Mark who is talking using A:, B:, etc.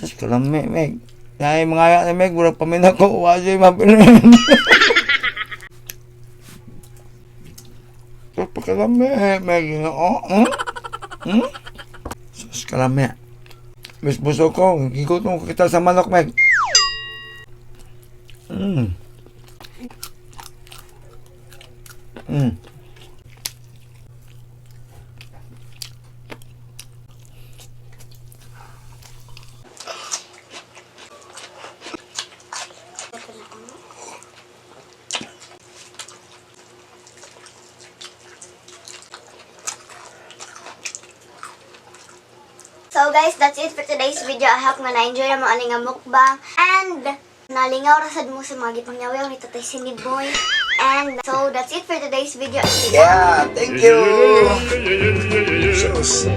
A: Sus, kalami, Meg. Dahil mga ya ni Meg, murag paminaw ko, wa siya mabilin. Sus, pakalami, Meg. Oh? Sus, kalami. Miss busog ko, gigutom ko kita sa manok, Meg.
B: So guys, that's it for today's video. I hope nga na-enjoy mo ani nga mukbang. And nalingaw ra sad mo sa mga gipangyaw ni Tatay Cindy Boy. And so that's it for today's video.
A: Yeah, thank you. Sus.